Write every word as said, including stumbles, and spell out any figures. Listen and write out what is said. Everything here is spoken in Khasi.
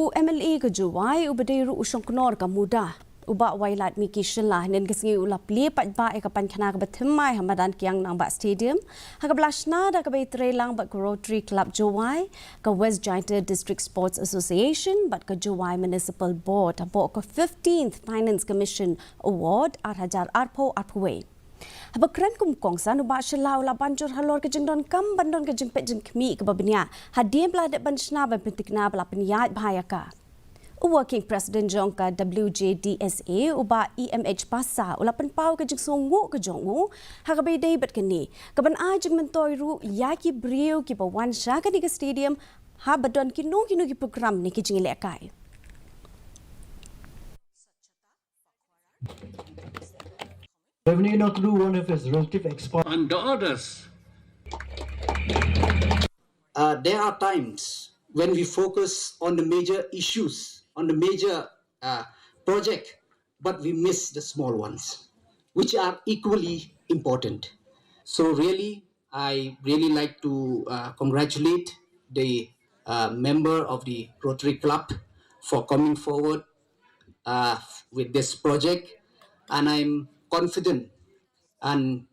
U M L A ka Jowai uba dei ruh u shongknor ka MUDA, u Bah Wailadmiki Shylla, hynnin ka sngi u la plie paidbah ïa ka painkhana kaba thymmai ha madan Kiang Nangbah Stadium, ha kaba la shna da kaba ïatreilang bad ka Rotary Club Jowai, ka West Jaintia District Sports Association bad ka Jowai Municipal Board hapoh ka fifteenth Finance Commission Award ar hajar arphew arphew wei. Haba kren kum u kongsan, u Bah Shylla u la ban jur halor ka jingdonkam ban don ka jingpeit jingkhmih kaba bniah hadien ba la dep ban shna ban pynthikna ba la pynïaid bha ïa ka. U Working President jong ka W J D S A, u Bah E M H Passah, u la pynpaw ka jingsngewnguh ka jong u ha kaba ïadei bad kane, ka ban ai jingmyntoi ruh ïa ki briew kiba wan sha kane ka stadium haba don kino kino ki program ne ki jingïalehkai. Revenue Notlu, one of his relative experts. And the others. Uh, there are times when we focus on the major issues, on the major uh, project, but we miss the small ones, which are equally important. So really, I really like to uh, congratulate the uh, member of the Rotary Club for coming forward uh, with this project, and I'm confident and